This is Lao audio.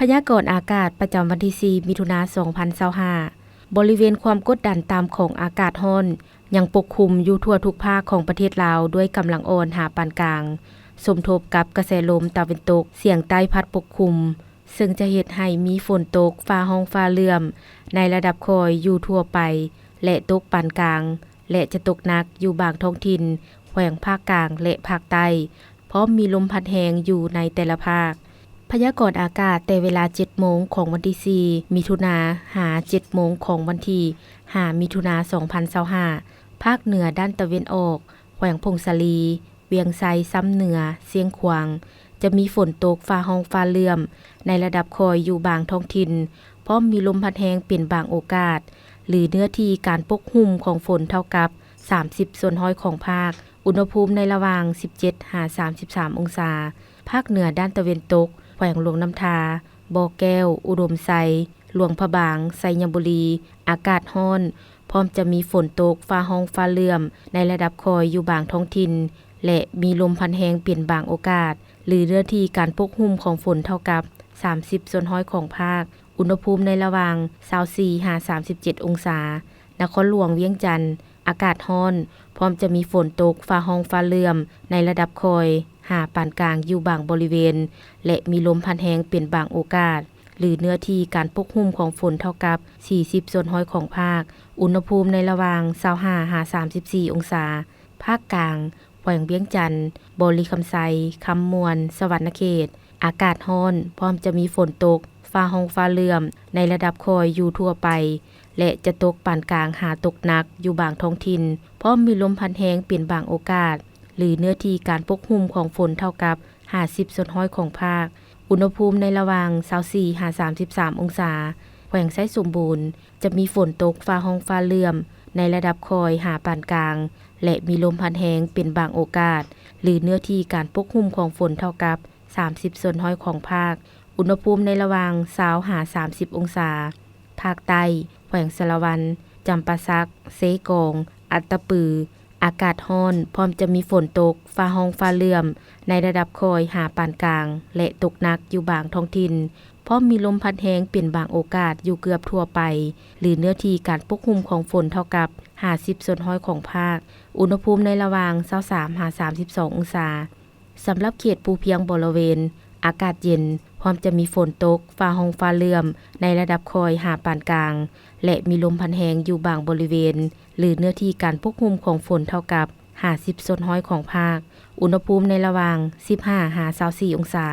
ພະຍາກອນອາກາດປະຈຳວັນທີສີ່ ມິຖຸນາ ສອງພັນຊາວຫ້າ ບໍລິເວນຄວາມກົດດັນຕ່ຳຂອງອາກາດຮ້ອນ ຍັງປົກຄຸມຢູ່ທົ່ວທຸກພາກຂອງປະເທດລາວ ດ້ວຍກຳລັງອ່ອນຫາປານກາງ, ສົມທົບກັບກະແສລົມຕາເວັນຕົກສຽງໃຕ້ພັດປົກຄຸມ, ເຊິ່ງຈະເຮັດໃຫ້ມີຝົນຕົກຟ້າຮ້ອງຟ້າເຫຼື້ອມໃນລະດັບຄ່ອຍຢູ່ທົ່ວໄປ ແລະ ຕົກປານກາງ ແລະ ຈະຕົກໜັກຢູ່ບາງທ້ອງຖິ່ນ ແຂວງພາກກາງ ແລະ ພາກໃຕ້, ພ້ອມມີລົມພັດແຮງຢູ່ໃນແຕ່ລະພາກ. ພະຍາກອນອາກາດແຕ່ເວລາເຈັດໂມງຂອງວັນທີສີ່ ມິຖຸນາ ຫາ ເຈັດໂມງຂອງວັນທີຫ້າ ມິຖຸນາ ສອງພັນຊາວຫ້າ ພາກເໜືອດ້ານຕາເວັນອອກ, ແຂວງຜົ້ງສາລີ, ວຽງໄຊຊ້ຳເໜືອ, ຊຽງຂວາງ, ຈະມີຝົນຕົກຟ້າຮ້ອງຟ້າເຫຼື້ອມໃນລະດັບຄ່ອຍຢູ່ບາງທ້ອງຖິ່ນ, ພ້ອມມີລົມພັດແຮງເປັນບາງໂອກາດ, ຫຼື ເນື້ອທີ່ການປົກຫຸ້ມຂອງຝົນເທົ່າກັບສາມສິບສ່ວນຮ້ອຍຂອງພາກ, ອຸນຫະພູມໃນລະຫວ່າງສິບເຈັດຫາສາມສິບສາມອົງສາ. ພາກເໜືອດ້ານຕາເວັນຕົກ, ແຂວງຫຼວງນ້ຳທາ, ບໍ່ແກ້ວ, ອຸດົມໄຊ, ຫຼວງພະບາງ, ໄຊຍະບູລີ, ອາກາດຮ້ອນ, ພ້ອມຈະມີຝົນຕົກ, ຟ້າຮ້ອງ, ຟ້າເຫຼື້ອມ ໃນລະດັບຄ່ອຍຢູ່ບາງທ້ອງຖິ່ນ ແລະ ມີລົມພັດແຮງເປັນບາງໂອກາດ ຫຼື ເນື້ອທີ່ການປົກຫຸ້ມຂອງຝົນເທົ່າກັບສາມສິບສ່ວນຮ້ອຍຂອງພາກ, ອຸນຫະພູມໃນລະຫວ່າງຊາວສີ່ຫາສາມສິບເຈັດອົງສາ. ນະຄອນຫຼວງວຽງຈັນ, ອາກາດຮ້ອນ, ພ້ອມຈະມີຝົນຕົກ, ຟ້າຮ້ອງ, ຟ້າເຫຼື້ອມ ໃນລະດັບຄ່ອຍຫາປານກາງຢູ່ບາງບໍລິເວນ ແລະ ມີລົມພັດແຮງເປັນບາງໂອກາດ ຫຼື ເນື້ອທີ່ການປົກຫຸ້ມຂອງຝົນເທົ່າກັບສີ່ສິບສ່ວນຮ້ອຍຂອງພາກ, ອຸນຫະພູມໃນລະຫວ່າງຊາວຫ້າຫາສາມສິບສີ່ອົງສາ. ພາກກາງ, ແຂວງວຽງຈັນ, ບໍລິຄຳໄຊ, ຄຳມ່ວນ, ສະຫວັນນະເຂດ, ອາກາດຮ້ອນ, ພ້ອມຈະມີຝົນຕົກ, ຟ້າຮ້ອງ, ຟ້າເຫຼື້ອມ ໃນລະດັບຄ່ອຍຢູ່ທົ່ວໄປ ແລະ ຈະຕົກປານກາງຫາຕົກໜັກຢູ່ບາງທ້ອງຖິ່ນ, ພ້ອມມີລົມພັດແຮງເປັນບາງໂອກາດ ຫຼື ເນື້ອທີ່ການປົກຫຸ້ມຂອງຝົນເທົ່າກັບຫ້າສິບສ່ວນຮ້ອຍຂອງພາກ, ອຸນຫະພູມໃນລະຫວ່າງຊາວສີ່ຫາສາມສິບສາມອົງສາ. ແຂວງໄຊສົມບູນ ຈະມີຝົນຕົກ, ຟ້າຮ້ອງ, ຟ້າເຫຼື້ອມ ໃນລະດັບຄ່ອຍຫາປານກາງ ແລະ ມີລົມພັດແຮງເປັນບາງໂອກາດ ຫຼື ເນື້ອທີ່ການປົກຫຸ້ມຂອງຝົນເທົ່າກັບສາມສິບສ່ວນຮ້ອຍຂອງພາກ, ອຸນຫະພູມໃນລະຫວ່າງຊາວຫາສາມສິບອົງສາ. ພາກໃຕ້, ແຂວງສາລະວັນ, ຈຳປາສັກ, ເຊກອງ, ອັດຕະປື, ອາກາດຮ້ອນ, ພ້ອມຈະມີຝົນຕົກ, ຟ້າຮ້ອງ, ຟ້າເຫຼື້ອມ ໃນລະດັບຄ່ອຍຫາປານກາງ ແລະ ຕົກໜັກຢູ່ບາງທ້ອງຖິ່ນ, ພ້ອມມີລົມພັດແຮງເປັນບາງໂອກາດຢູ່ເກືອບທົ່ວໄປ ຫຼື ເນື້ອທີ່ການປົກຫຸ້ມຂອງຝົນເທົ່າກັບຫ້າສິບສ່ວນຮ້ອຍຂອງພາກ, ອຸນຫະພູມໃນລະຫວ່າງຊາວສາມຫາສາມສິບສອງອົງສາ. ສຳລັບເຂດພູພຽງບໍລະເວນ ອາກາດເຢັນ, ພ້ອມຈະມີຝົນຕົກ, ຟ້າຮ້ອງ, ຟ້າເຫຼື້ອມ ໃນລະດັບຄ່ອຍຫາປານກາງ ແລະ ມີລົມພັດແຮງຢູ່ບາງບໍລິເວນ ຫຼື ເນື້ອທີ່ການປົກຫຸ້ມຂອງຝົນເທົ່າກັບ ຫ້າສິບສ່ວນຮ້ອຍຂອງພາກ, ອຸນຫະພູມໃນລະຫວ່າງສິບຫ້າຫາຊາວສີ່ອົງສາ.